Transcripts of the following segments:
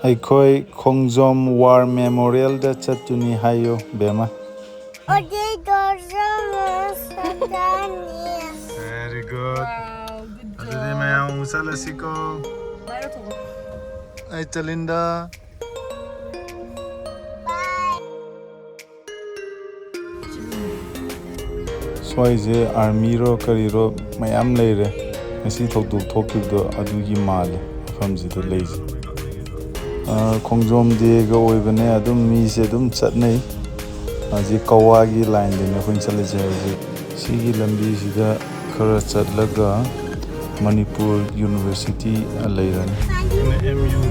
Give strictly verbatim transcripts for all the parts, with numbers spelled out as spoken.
ꯑꯩꯈꯣꯏ ꯈꯣꯡꯖꯣꯝ ꯋꯥꯔ ꯃꯦꯃꯣꯔꯤꯌꯦꯜꯗ ꯆꯠꯇꯨꯅꯤ ꯍꯥꯏꯌꯨ, ꯕꯦꯝꯃ꯫ ꯑꯗꯨꯗꯤ ꯈꯣꯡꯖꯣꯝ ꯆꯠꯀꯅꯤ꯫ Very good. Wow, good job. ꯑꯗꯨꯗꯤ ꯃꯌꯥꯝ ꯑꯃꯨꯛ ꯆꯠꯂꯁꯤꯀꯣ꯫ ꯚꯥꯏ ꯂꯧꯊꯣꯛꯑꯣ꯫ ꯑꯩ ꯆꯠꯂꯤꯟꯗ꯫ Bye. ꯁ꯭ꯋꯥꯏꯁꯦ ꯑꯥꯔꯃꯤꯔꯣ ꯀꯔꯤꯔꯣ ꯃꯌꯥꯝ ꯂꯩꯔꯦ꯫ ꯉꯁꯤ ꯊꯧꯗꯣꯛ ꯊꯣꯛꯈꯤꯕꯗꯣ ꯑꯗꯨꯒꯤ ꯃꯥꯜꯂꯦ ꯃꯐꯝꯁꯤꯗ ꯂꯩꯁꯦ꯫ ꯑ, ꯈꯣꯡꯖꯣꯝ ꯗꯦꯒ ꯑꯣꯏꯕꯅꯦ, ꯑꯗꯨꯝ ꯃꯤꯁꯦ ꯑꯗꯨꯝ ꯆꯠꯅꯩ꯫ ꯍꯧꯖꯤꯛ ꯀꯋꯥꯒꯤ ꯂꯥꯏꯟꯗꯅꯦ ꯑꯩꯈꯣꯏꯅ ꯆꯠꯂꯤꯁꯦ ꯍꯧꯖꯤꯛ꯫ ꯁꯤꯒꯤ ꯂꯝꯕꯤꯁꯤꯗ ꯈꯔ ꯆꯠꯂꯒ ꯃꯅꯤꯄꯨꯔ ꯌꯨꯅꯤꯚꯔꯁꯤꯇꯤ ꯂꯩꯔꯅꯤ꯫ M U.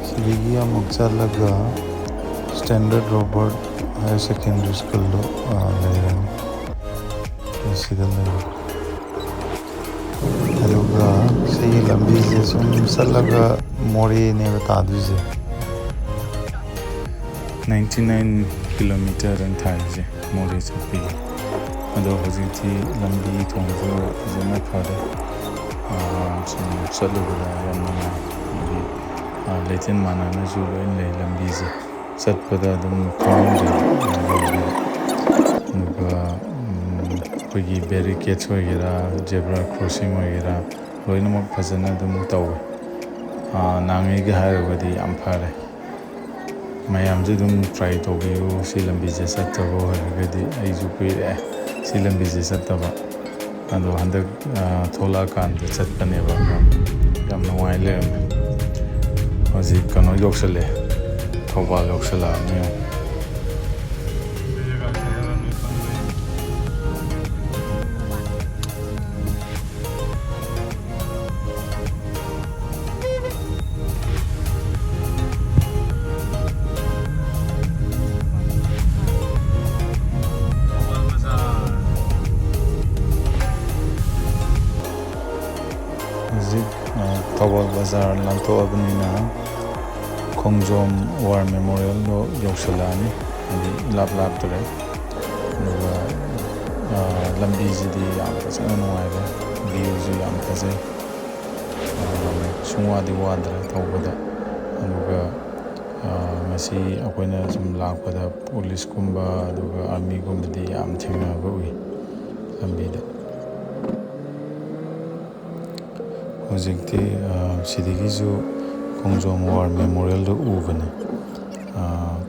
ꯁꯤꯗꯒꯤ ꯑꯃꯨꯛ ꯆꯠꯂꯒ ꯁ꯭ꯇꯦꯟꯗꯔꯠ ꯔꯣꯕꯔꯠ ꯍꯥꯌꯔ ꯁꯦꯀꯦꯟꯗꯔꯤ ꯁ꯭ꯀꯨꯜꯗꯣ, ꯑ, ꯂꯩꯔꯅꯤ꯫ ꯁꯤꯗ ꯂꯩꯔꯦ꯫ ꯑꯗꯨꯒ ꯁꯤꯒꯤ ꯂꯝꯕꯤꯁꯦ ꯁꯨꯝ ꯆꯠꯂꯒ ꯃꯣꯔꯦꯅꯦꯕ ꯇꯥꯗꯣꯏꯁꯦ꯫ Ninety nine kilometer ꯅꯤ ꯊꯥꯔꯤꯁꯦ ꯃꯣꯔꯦ ꯆꯠꯄꯒꯤ꯫ ꯑꯗꯣ ꯍꯧꯖꯤꯛꯇꯤ ꯂꯝꯕꯤ ꯊꯣꯡꯁꯨ ꯐꯖꯅ ꯐꯔꯦ꯫ ꯑꯥ, ꯁꯨꯝ ꯆꯠꯂꯨꯕꯗ ꯌꯥꯝ ꯅꯨꯡꯉꯥꯏ꯫ ꯍꯥꯏꯗꯤ, ꯑꯥ, ꯂꯩꯆꯤꯟ ꯃꯥꯟꯅꯅꯁꯨ ꯂꯣꯏ ꯂꯩ ꯂꯝꯕꯤꯁꯦ꯫ ꯆꯠꯄꯗ ꯑꯗꯨꯝ ꯈꯪꯍꯧꯗꯦ꯫ ꯑꯗꯨꯒ, ꯎꯝ, ꯑꯩꯈꯣꯏꯒꯤ ꯕꯦꯔꯤꯀꯦꯠꯁ ꯑꯣꯏꯒꯦꯔꯥ, ꯖꯦꯕ꯭ꯔꯥ ꯀ꯭ꯔꯣꯁꯤꯡ ꯑꯣꯏꯒꯦꯔꯥ, ꯂꯣꯏꯅꯃꯛ ꯐꯖꯅ ꯑꯗꯨꯝ ꯇꯧꯋꯦ꯫ ꯑꯥ, ꯅꯍꯥꯟꯉꯩꯒ ꯍꯥꯏꯔꯨꯔꯒꯗꯤ ꯌꯥꯝ ꯐꯔꯦ꯫ ꯃꯌꯥꯝꯁꯨ ꯑꯗꯨꯝ try ꯇꯧꯕꯤꯌꯨ꯫ ꯁꯤ ꯂꯝꯕꯤꯁꯦ ꯆꯠꯇꯕ ꯑꯣꯏꯔꯒꯗꯤ, ꯑꯩꯁꯨ ꯀꯨꯏꯔꯦ ꯁꯤ ꯂꯝꯕꯤꯁꯦ ꯆꯠꯇꯕ꯫ ꯑꯗꯣ ꯍꯟꯗꯛ, ꯑ, ꯊꯣꯛꯂꯛꯑꯀꯥꯟꯗ ꯆꯠꯄꯅꯦꯕ꯫ ꯌꯥꯝ, ꯌꯥꯝ ꯅꯨꯡꯉꯥꯏ ꯂꯩꯔꯝꯃꯦ꯫ ꯍꯧꯖꯤꯛ ꯀꯩꯅꯣ ꯌꯧꯁꯜꯂꯦ, ꯊꯧꯕꯥꯜ ꯌꯧꯁꯜꯂꯛꯑꯕꯅꯤ꯫ ꯍꯧꯖꯤꯛ, ꯑ, ꯊꯧꯕꯥꯜ ꯕꯖꯥꯔ ꯂꯥꯟꯊꯣꯛꯑꯕꯅꯤꯅ ꯈꯣꯡꯖꯣꯝ ꯋꯥꯔ ꯃꯦꯃꯣꯔꯤꯌꯦꯜꯗꯣ ꯌꯧꯁꯤꯜꯂꯛꯑꯅꯤ꯫ ꯍꯥꯏꯗꯤ ꯏꯂꯥꯞ ꯂꯥꯞꯇ꯭ꯔꯦ꯫ ꯑꯗꯨꯒ, ꯑ, ꯂꯝꯕꯤꯁꯤꯗꯤ ꯌꯥꯝ ꯐꯖꯅ ꯅꯨꯡꯉꯥꯏꯔꯦ, viewꯁꯨ ꯌꯥꯝ ꯐꯖꯩ꯫ ꯑ, ꯁꯨꯡꯋꯥꯗꯤ ꯋꯥꯗ꯭ꯔꯦ ꯊꯧꯕꯗ꯫ ꯑꯗꯨꯒ, ꯑ, ꯉꯁꯤ ꯑꯩꯈꯣꯏꯅ ꯁꯨꯝ ꯂꯥꯛꯄꯗ ꯄꯨꯂꯤꯁꯀꯨꯝꯕ ꯑꯗꯨꯒ ꯑꯥꯔꯃꯤꯒꯨꯝꯕꯗꯤ ꯌꯥꯝ ꯊꯦꯡꯅꯕ ꯎꯏ ꯂꯝꯕꯤꯗ꯫ ꯍꯧꯖꯤꯛꯇꯤ, ꯑ, ꯁꯤꯗꯒꯤꯁꯨ ꯈꯣꯡꯖꯣꯝ ꯋꯥꯔ ꯃꯦꯃꯣꯔꯤꯌꯦꯜꯗꯨ ꯎꯕꯅꯤ꯫ ꯑ,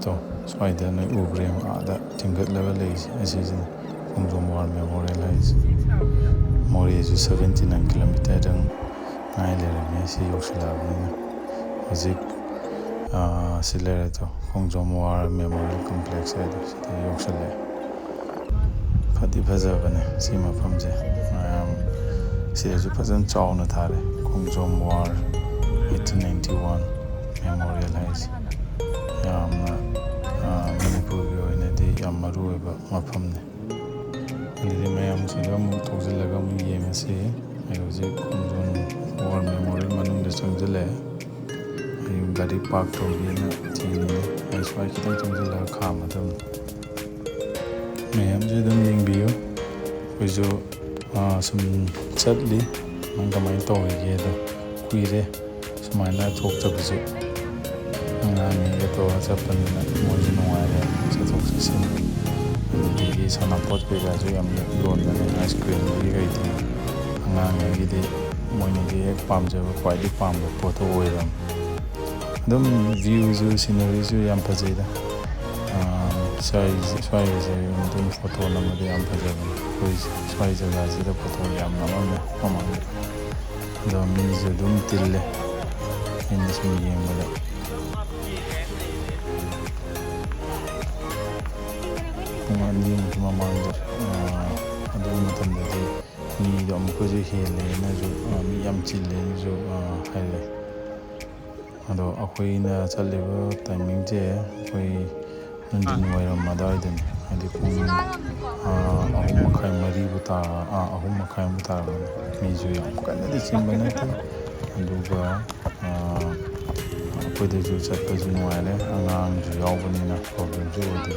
ꯇꯣ, ꯁ꯭ꯋꯥꯏꯗ ꯅꯣꯏ ꯎꯕ꯭ꯔꯥ ꯌꯦꯡꯉꯣ, ꯑꯥꯗ ꯊꯤꯡꯒꯠꯂꯒ ꯂꯩꯔꯤꯁꯦ ꯑꯁꯤꯁꯤꯅꯤ ꯈꯣꯡꯖꯣꯝ ꯋꯥꯔ ꯃꯦꯃꯣꯔꯤꯌꯦꯜ ꯍꯥꯏꯁꯦ꯫ ꯃꯣꯔꯦꯁꯨ seventy nine kilometerꯗꯪ ꯉꯥꯏ ꯂꯩꯔꯝꯃꯦ, ꯁꯤ ꯌꯧꯁꯤꯜꯂꯛꯑꯕꯅꯤꯅ꯫ ꯍꯧꯖꯤꯛ, ꯑ, ꯁꯤ ꯂꯩꯔꯦ ꯇꯣ, ꯈꯣꯡꯖꯣꯝ ꯋꯥꯔ ꯃꯦꯃꯣꯔꯤꯌꯦꯜ ꯀꯝꯄ꯭ꯂꯦꯛꯁ ꯍꯥꯏꯗꯣ ꯁꯤꯗ ꯌꯧꯁꯤꯜꯂꯛꯑꯦ꯫ ꯐꯗꯤ ꯐꯖꯕꯅꯦ ꯁꯤ ꯃꯐꯝꯁꯦ꯫ ꯃꯌꯥꯝ ꯁꯤꯗꯁꯨ ꯐꯖꯅ ꯆꯥꯎꯅ ꯊꯥꯔꯦ, Khongjom war eighteen ninety one memorial ꯍꯥꯏꯁꯦ꯫ ꯌꯥꯝꯅ, ꯑ, ꯃꯅꯤꯄꯨꯔꯒꯤ ꯑꯣꯏꯅꯗꯤ ꯌꯥꯝ ꯃꯔꯨ ꯑꯣꯏꯕ ꯃꯐꯝꯅꯤ꯫ ꯑꯗꯨꯗꯤ ꯃꯌꯥꯝ ꯁꯤꯗ ꯑꯃꯨꯛ ꯊꯧꯖꯤꯜꯂꯒ ꯑꯃꯨꯛ ꯌꯦꯡꯉꯁꯤ꯫ ꯑꯩ ꯍꯧꯖꯤꯛ ꯈꯣꯡꯖꯣꯝ ꯋꯥꯔ ꯃꯦꯃꯣꯔꯤꯌꯦꯜ ꯃꯅꯨꯡꯗ ꯆꯪꯁꯤꯜꯂꯛꯑꯦ꯫ ꯑꯩ ꯒꯥꯔꯤ ꯄꯥꯔꯛ ꯇꯧꯒꯦꯅ ꯊꯤꯔꯤꯅꯦ꯫ ꯑꯩ ꯁ꯭ꯋꯥꯏ ꯈꯤꯇꯪ ꯆꯪꯁꯤꯜꯂꯒ ꯈꯥꯝꯃꯗꯕꯅꯤ꯫ ꯃꯌꯥꯝꯁꯦ ꯑꯗꯨꯝ ꯌꯦꯡꯕꯤꯌꯨ꯫ ꯑꯩꯈꯣꯏꯁꯨ, ꯑꯥ, ꯁꯨꯝ ꯆꯠꯂꯤ꯫ ꯅꯪ ꯀꯃꯥꯏꯅ ꯇꯧꯔꯤꯒꯦꯗꯣ, ꯀꯨꯏꯔꯦ ꯁꯨꯃꯥꯏꯅ ꯊꯣꯛꯇꯕꯁꯨ꯫ ꯑꯉꯥꯡꯅꯤꯒ ꯇꯧꯔꯒ ꯆꯠꯄꯅꯤꯅ ꯃꯣꯏꯁꯨ ꯅꯨꯡꯉꯥꯏꯔꯦ, ꯆꯠꯊꯣꯛ ꯆꯠꯁꯤꯟ꯫ ꯑꯗꯒꯤ ꯁꯥꯟꯅꯄꯣꯠ ꯀꯩꯀꯥꯁꯨ ꯌꯥꯝ ꯌꯣꯟꯕꯅꯦ, ꯑꯥꯏꯁ ꯀ꯭ꯔꯤꯝꯗꯒꯤ ꯀꯩꯗꯒꯤ꯫ ꯑꯉꯥꯡꯉꯩꯒꯤꯗꯤ ꯃꯣꯏꯅꯗꯤ ꯍꯦꯛ ꯄꯥꯝꯖꯕ, ꯈ꯭ꯋꯥꯏꯗꯒꯤ ꯄꯥꯝꯕ ꯄꯣꯠꯇꯣ ꯑꯣꯏꯔꯝꯃꯦ꯫ ꯑꯗꯨꯝ ꯚ꯭ꯌꯨꯁꯨ, ꯁꯤꯅꯔꯤꯁꯨ ꯌꯥꯝ ꯐꯖꯩꯗ꯫ ꯑꯥ, ꯁ꯭ꯋꯥꯏ-, ꯁ꯭ꯋꯥꯏꯒꯤꯁꯦ ꯑꯗꯨꯝ ꯐꯣꯇꯣ ꯅꯝꯕꯗ ꯌꯥꯝ ꯐꯖꯕꯅꯦ꯫ ꯑꯩꯈꯣꯏ ꯁ꯭ꯋꯥꯏ ꯖꯒꯥꯁꯤꯗ ꯐꯣꯇꯣ ꯌꯥꯝ ꯅꯝꯃꯝꯃꯦ ꯃꯃꯥꯡꯗ꯫ ꯑꯗꯣ ꯃꯤꯁꯨ ꯑꯗꯨꯝ ꯇꯤꯜꯂꯦ, ꯑꯩꯅ ꯁꯨꯝ ꯌꯦꯡꯕꯗ꯫ ꯄꯨꯡ ꯑꯅꯤꯃꯨꯛꯀꯤ ꯃꯃꯥꯡꯗ, ꯑꯥ, ꯑꯗꯨ ꯃꯇꯝꯗꯗꯤ ꯃꯤꯗꯣ ꯑꯃꯨꯛꯀꯁꯨ ꯍꯦꯜꯂꯦꯅꯁꯨ, ꯑꯥ, ꯃꯤ ꯌꯥꯝ ꯆꯤꯜꯂꯦꯅꯁꯨ, ꯑꯥ, ꯍꯥꯏꯔꯛꯑꯦ꯫ ꯑꯗꯣ ꯑꯩꯈꯣꯏꯅ ꯆꯠꯂꯤꯕ ꯇꯥꯏꯃꯤꯡꯁꯦ ꯑꯩꯈꯣꯏ ꯅꯨꯡꯊꯤꯟ ꯋꯥꯏꯔꯝ ꯑꯗꯨꯋꯥꯏꯗꯅꯤ, ꯍꯥꯏꯗꯤ ꯄꯨꯡ, ꯑꯥ, ꯑꯍꯨꯝ ꯃꯈꯥꯏ, ꯃꯔꯤꯕꯨ ꯇꯥ-, ꯑꯥ, ꯑꯍꯨꯝ ꯃꯈꯥꯏꯃꯨꯛ ꯇꯥꯔꯝꯃꯅꯤ꯫ ꯃꯤꯁꯨ ꯌꯥꯝ ꯀꯟꯅꯗꯤ ꯆꯤꯟꯕ ꯅꯠꯇꯦ꯫ ꯑꯗꯨꯒ, ꯑꯥ, ꯑꯩꯈꯣꯏꯗꯁꯨ ꯆꯠꯄꯁꯨ ꯅꯨꯡꯉꯥꯏꯔꯦ, ꯑꯉꯥꯡꯁꯨ ꯌꯥꯎꯕꯅꯤꯅ ꯄ꯭ꯔꯣꯕ꯭ꯂꯦꯝꯁꯨ ꯑꯣꯏꯗꯦ꯫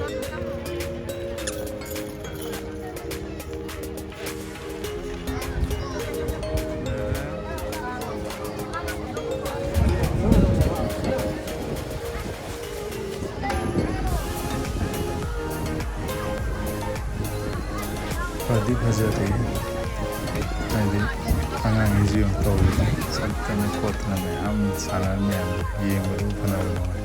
ꯐꯗꯤ ꯐꯖꯔꯦ꯫ ꯍꯥꯏꯗꯤ ꯑꯉꯥꯡꯈꯩꯁꯤ ꯌꯦꯡꯉꯨ ꯇꯧꯔꯤꯗꯣ, ꯆꯠꯇꯅ ꯈꯣꯠꯇꯅ ꯃꯌꯥꯝ ꯁꯥꯟꯅꯔ ꯃꯌꯥꯝ ꯌꯦꯡꯕꯗꯨ ꯐꯅꯕ ꯅꯨꯡꯉꯥꯏ꯫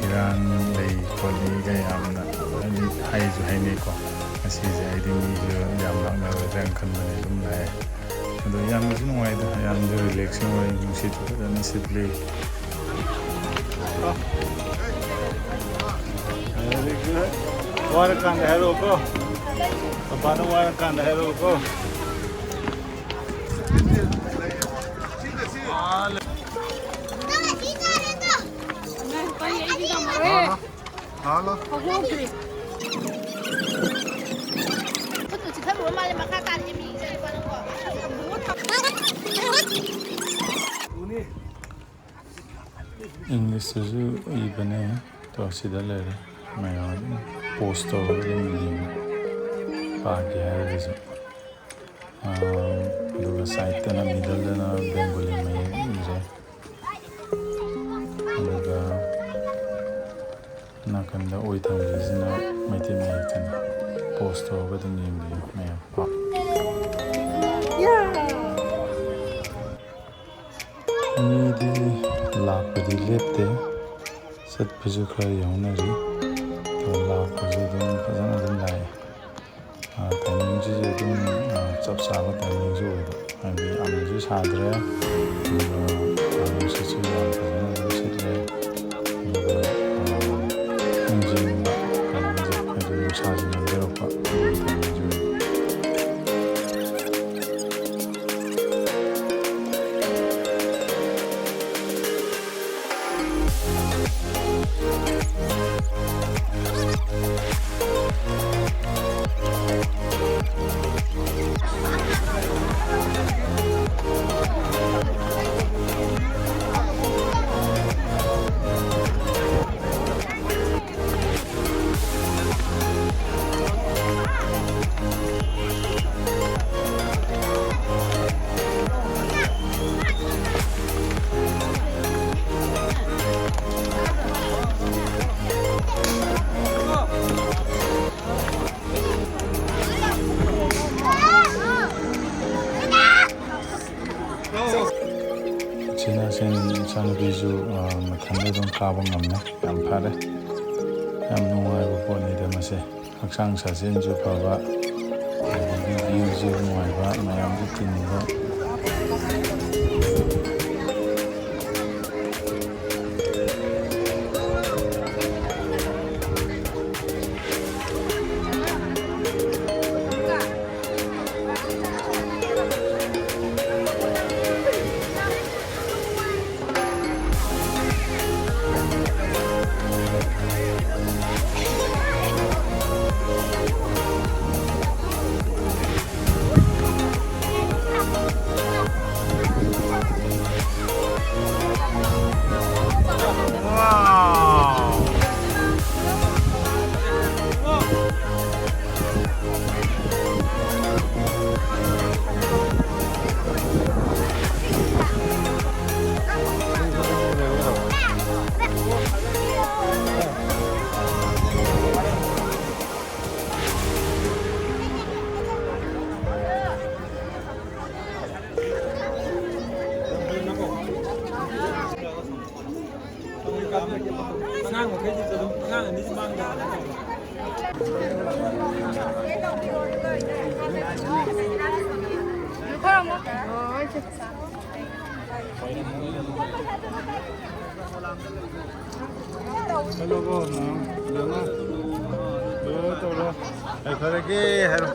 ꯏꯔꯥꯡ ꯂꯩ ꯈꯣꯠꯂꯤꯒ ꯌꯥꯝꯅ ꯍꯥꯏꯗꯤ ꯍꯥꯏꯁꯨ ꯍꯥꯏꯅꯩꯀꯣ꯫ ꯉꯁꯤꯁꯦ ꯑꯩꯗꯤ ꯃꯤꯁꯨ ꯌꯥꯝ ꯂꯥꯛꯅꯔꯣꯏꯗ꯭ꯔꯅ ꯈꯟꯕꯅꯦ, ꯑꯗꯨꯝ ꯂꯥꯛꯑꯦ꯫ ꯑꯗꯣ ꯌꯥꯝꯅꯁꯨ ꯅꯨꯡꯉꯥꯏꯗ, ꯌꯥꯝꯅꯁꯨ ꯔꯤꯂꯦꯛꯁꯤꯡ ꯑꯣꯏ, ꯅꯨꯡꯁꯤꯠꯁꯨ ꯐꯖꯅ ꯁꯤꯠꯂꯤ꯫ Very good. ꯋꯥꯔꯀꯥꯟꯗ ꯍꯥꯏꯔꯛꯑꯣꯀꯣ꯫ ꯄꯄꯥꯅ ꯋꯥꯔꯀꯥꯟꯗ ꯍꯥꯏꯔꯛꯑꯣꯀꯣ꯫ ꯍꯜꯂꯣ꯫ ꯈꯨꯠꯇꯨ ꯆꯤꯛꯊꯠꯂꯨꯔ ꯃꯥꯜꯂꯦ, ꯃꯈꯥ ꯇꯥꯔꯛꯑꯦ ꯃꯤ ꯆꯠꯂꯤꯕ ꯅꯪꯕꯣ꯫ ꯏꯪꯂꯤꯁꯇꯁꯨ ꯏꯕꯅꯦ, ꯑꯗꯣ ꯁꯤꯗ ꯂꯩꯔꯦ꯫ ꯃꯌꯥꯝ ꯑꯗꯨꯝ ꯄꯣꯁ ꯇꯧꯔꯒ ꯑꯗꯨꯝ ꯌꯦꯡꯉꯤ, ꯄꯥꯒꯦ ꯍꯥꯏꯔꯒꯁꯨ꯫ ꯑꯥ, ꯑꯗꯨꯒ ꯁꯥꯏꯠꯇꯅ, ꯃꯤꯗꯜꯗꯅ ꯕꯦꯡꯒꯣꯂꯤ ꯃꯌꯦꯛ ꯏꯔꯦ꯫ ꯑꯗꯨꯒ ꯅꯥꯀꯟꯗ ꯑꯣꯏ ꯊꯪꯕꯁꯤꯅ ꯃꯩꯇꯩ ꯃꯌꯦꯛꯇꯅꯤ꯫ ꯄꯣꯁ ꯇꯧꯔꯒ ꯑꯗꯨꯝ ꯌꯦꯡꯕꯤꯌꯨ ꯃꯌꯥꯝ꯫ ꯃꯤꯗꯤ ꯂꯥꯛꯄꯗꯤ ꯂꯦꯞꯇꯦ, ꯆꯠꯄꯁꯨ ꯈꯔ ꯌꯥꯎꯅꯔꯤ꯫ ꯑꯗꯣ ꯂꯥꯛꯄꯁꯨ ꯑꯗꯨꯝ ꯐꯖꯅ ꯑꯗꯨꯝ ꯂꯥꯛꯑꯦ꯫ ꯑꯥ, ꯇꯥꯏꯃꯤꯡꯁꯤꯁꯨ ꯑꯗꯨꯝ, ꯑꯥ, ꯆꯞ ꯆꯥꯕ ꯇꯥꯏꯃꯤꯡꯁꯨ ꯑꯣꯏꯕ, ꯍꯥꯏꯗꯤ ꯌꯥꯝꯅꯁꯨ ꯁꯥꯗ꯭ꯔꯦ, ꯑꯗꯨꯒ, ꯑꯥ, ꯅꯨꯡꯁꯤꯠꯁꯨ ꯌꯥꯝ ꯐꯖꯅ ꯑꯗꯨꯝ ꯁꯤꯠꯂꯦ, ꯑꯗꯨꯒ, ꯑꯥ, ꯏꯪꯁꯨ ꯏꯪꯕ ꯇꯥꯏꯃꯤꯡꯁꯦ, ꯍꯥꯏꯗꯤ ꯅꯨꯡꯁꯥꯁꯨ ꯅꯦꯝꯊꯔꯛꯄ ꯑꯗꯨꯒꯤ ꯇꯥꯏꯃꯤꯡꯁꯨ ꯑꯣꯏꯕ꯫ ꯏꯆꯥꯅꯨꯄꯤꯁꯨ, ꯑ, ꯃꯊꯟꯇ ꯑꯗꯨꯝ ꯀꯥꯕ ꯉꯝꯃꯦ꯫ ꯌꯥꯝ ꯐꯔꯦ꯫ ꯌꯥꯝ ꯅꯨꯡꯉꯥꯏꯕ ꯄꯣꯠꯅꯤꯗ ꯃꯁꯦ꯫ ꯍꯛꯆꯥꯡ ꯁꯥꯖꯦꯜꯁꯨ ꯐꯕ, ꯑꯗꯒꯤ viewꯁꯨ ꯅꯨꯡꯉꯥꯏꯕ, ꯃꯌꯥꯝꯁꯨ ꯇꯤꯟꯕ꯫ ꯑꯉꯥꯡ ꯃꯈꯩꯗꯨꯁꯨ ꯑꯗꯨꯝ, ꯑꯉꯥꯡ ꯑꯅꯤꯁꯤ ꯃꯥꯡꯗ ꯍꯥꯟꯅ ꯇꯧꯕ꯫ ꯆꯠꯂꯣꯀꯣ, ꯃꯌꯥꯝ ꯐꯖꯅ ꯂꯣꯏꯅ ꯇꯧꯔꯣ꯫ ꯌꯥꯏꯐꯔꯒꯦ ꯍꯥꯏꯔꯣ꯫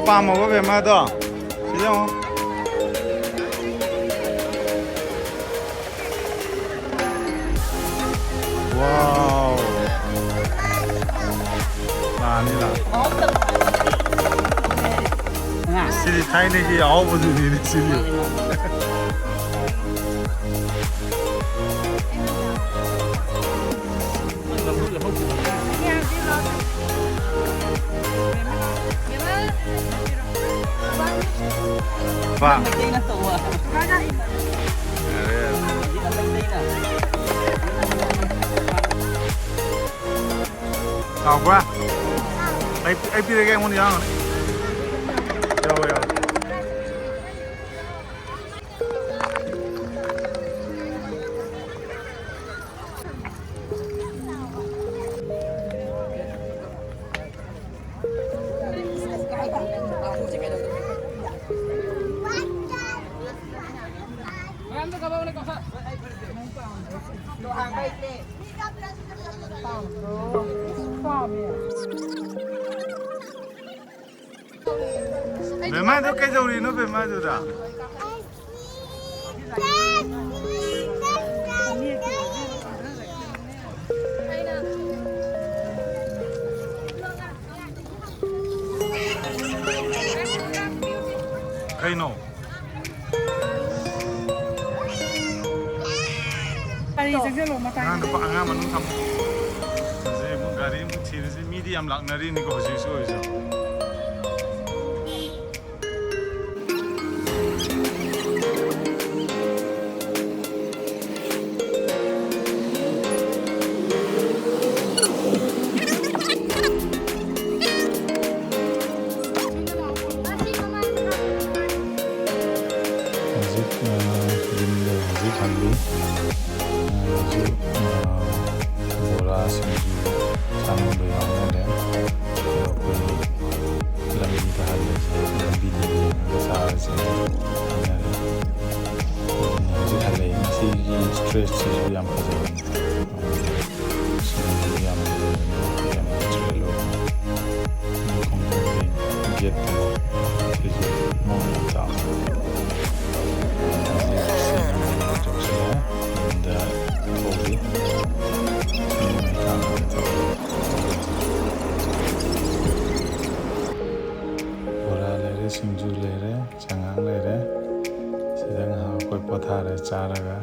ꯄꯥꯝꯃꯕ ꯕꯦꯝꯃꯗꯣ? ꯁꯤꯗ ꯌꯦꯡꯉꯣ꯫ ꯋꯥꯎ꯫ ꯂꯥꯛꯑꯅꯤ, ꯂꯥꯛꯑꯅꯤ꯫ ꯁꯤꯗꯤ ꯊꯥꯏꯅꯒꯤ ꯑꯍꯥꯎꯕꯗꯨꯅꯤꯅꯦ ꯁꯤꯗꯤ꯫ ꯄꯥ꯫ ꯌꯥꯔꯦ, ꯌꯥꯔꯦ꯫ ꯍꯥꯎꯕ꯭ꯔꯥ? ꯑꯩ, ꯑꯩ ꯄꯤꯔꯒꯦ, ꯑꯩꯉꯣꯟꯗ ꯌꯥꯎꯔꯝꯒꯅꯤ꯫ ꯌꯥꯎꯋꯦ, ꯌꯥꯎꯋꯦ꯫ ꯕꯦꯝꯃꯗꯣ ꯀꯩꯗꯧꯔꯤꯅꯣ ꯕꯦꯝꯃꯗꯨꯗ? ꯀꯩꯅꯣ? ꯀꯔꯤ ꯆꯪꯁꯜꯂꯣ ꯃꯇꯥꯏꯗ? ꯑꯉꯥꯡ ꯅꯨꯄꯥ, ꯑꯉꯥꯡ ꯃꯅꯨꯡ ꯊꯝꯃꯣ꯫ ꯍꯧꯖꯤꯛ ꯑꯃꯨꯛ ꯒꯥꯔꯤ ꯑꯃꯨꯛ ꯊꯤꯔꯁꯤ꯫ ꯃꯤꯗꯤ ꯌꯥꯝ ꯂꯥꯛꯅꯔꯤꯅꯤꯀꯣ ꯍꯧꯖꯤꯛꯁꯨ ꯑꯣꯏꯔꯁꯨ꯫ ꯍꯧꯖꯤꯛ, ꯑ, ꯌꯨꯝꯗ ꯍꯧꯖꯤꯛ ꯍꯜꯂꯤ꯫ ꯑ, ꯍꯧꯖꯤꯛ, ꯑ, ꯕꯣꯔꯥ, ꯁꯤꯡꯖꯨ ꯆꯥꯅꯤꯡꯕ ꯌꯥꯎꯅꯔꯦ꯫ ꯑꯗꯣ ꯑꯩꯈꯣꯏ ꯂꯝꯕꯤꯗ ꯍꯜꯂꯁꯦ, ꯂꯝꯕꯤꯗ ꯌꯦꯡꯉꯒ ꯆꯥꯔꯁꯦ ꯍꯥꯏꯅꯔꯦ꯫ ꯑꯗꯨꯅ ꯍꯧꯖꯤꯛ ꯍꯜꯂꯛꯑꯦ꯫ ꯉꯁꯤꯒꯤ ꯁ꯭ꯇ꯭ꯔꯦꯆꯁꯤꯁꯨ ꯌꯥꯝ ꯐꯖꯕꯅꯤ꯫ ꯁꯤꯅꯔꯤ ꯌꯥꯝ ꯐꯖꯕꯅꯤ, ꯌꯥꯝ natural ꯑꯣꯏ꯫ ꯈꯣꯡꯖꯣꯝꯒꯤ ꯒꯦꯠꯇꯣ ꯆꯥꯔꯒ